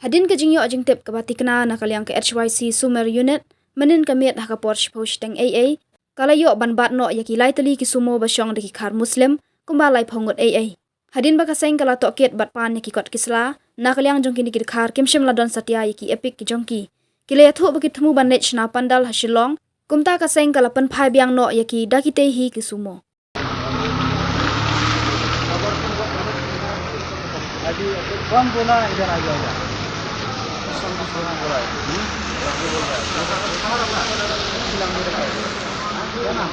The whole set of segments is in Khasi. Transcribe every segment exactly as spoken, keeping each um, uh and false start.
Hadien ka jingïoh jingtip kaba tikna na ka liang ka H Y C Sumer Unit, mynhynnin ka miet ha ka por shiphew shiteng ei ei, ka la ïoh ban bat noh ïa ki lai tylli ki sumo ba shong da ki khar Muslim, kumba laiphew ngut ei ei. Hadien ba ka seng ka la tohkit bad pan ïa ki kot ki sla, na ka liang jong kine ki dkhar kim shym la don satia ïa ki epic ki jong ki. Ki la ïathuh ba ki thmu ban leit shna pandal ha Shillong, kumta ka seng ka la pynphai biang noh ïa ki da kitei hi ki sumo. अभी कौन बोला इधर आ जाओ, इधर? सब कुछ बोला, बोला है। हम्म? बोल रहा है। क्या नाम?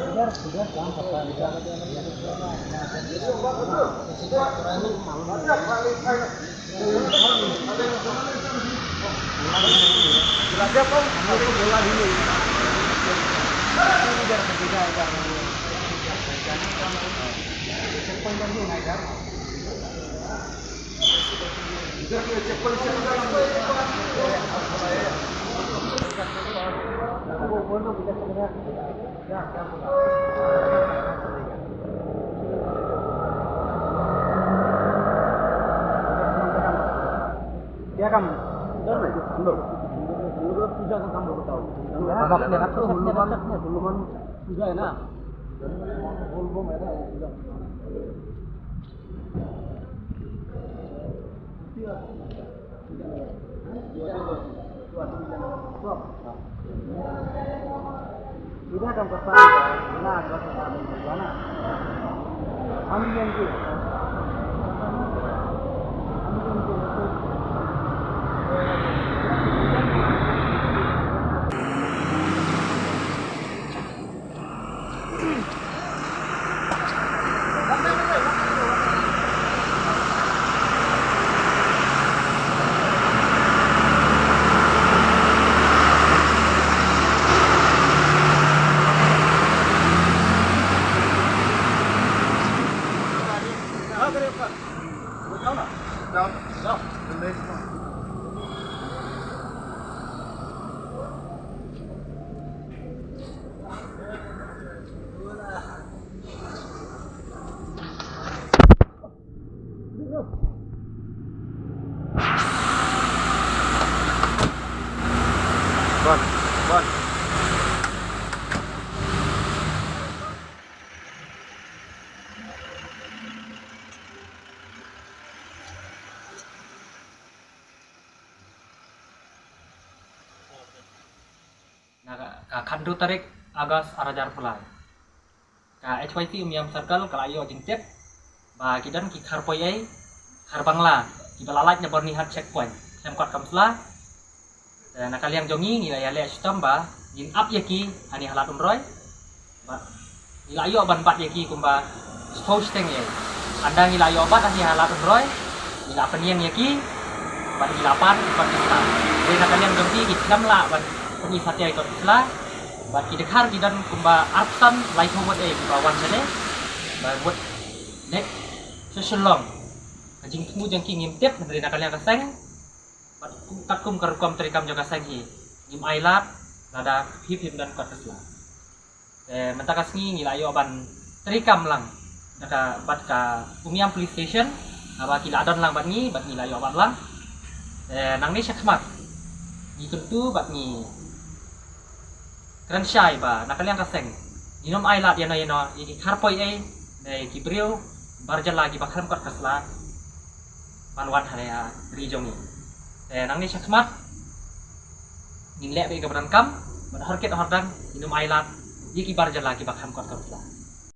इधर, इधर काम करता है, इधर। क्या काम? हम लोग, हम लोग पूजा का काम होता है। पूजा है ना? बोल बम है ना, पूजा। Na ka, ka khatduh tarik August ar hajar arphew lai. Ka H Y C Umiam Circle ka la ïoh jingtip ba ki don ki khar poi ei, khar Bangla, kiba la lait na Byrnihat checkpoint, khlem kot kam sla. Te na ka liang jong ngi ngi la ïaleh shitom ba ngin ap ïa ki hangne ha Lad Umroi. Bad ngi la ïoh ban bat ïa ki kumba shiphew shiteng ei. Ynda ngi la ïoh bat hangne ha Lad Umroi, ngi la pynïeng ïa ki bad ngi la pan ki kot ki sla. Te na ka liang jong ki ki khlem lah ban pyni satia ïa ki kot ki sla. Bad ki dkhar ki don kumba arphew san laiphew ngut ei kiba wan shane. Bad mut dei sha Shillong. Ka jingthmu jong ki ngim tip, hynrei na ka liang ka seng bad kum, katkum ka rukom treikam jong ka seng hi, ngim ailad lada hip hip don kot ka sla. Te mynta ka sngi ngi la ïoh ban treikam lang da ka, bad ka Umiam Police Station, haba ki la don lang bad ngi, bad ngi la ïoh bat lang. Te nangne shakhmat ngi kyntu bad ngi kren shai ba na ka liang ka seng ngin ym ailad ïano ïano ïa ki khar poi ei, ne ki briew bar jylla kiba khlem kot ka sla ban wan hangne ha ri jong ngi. Te nangne shakhmat ngin leh beit kaba donkam, bad horkit hordang ngin ym ailad ïa ki bar jylla kiba khlem kot ka sla.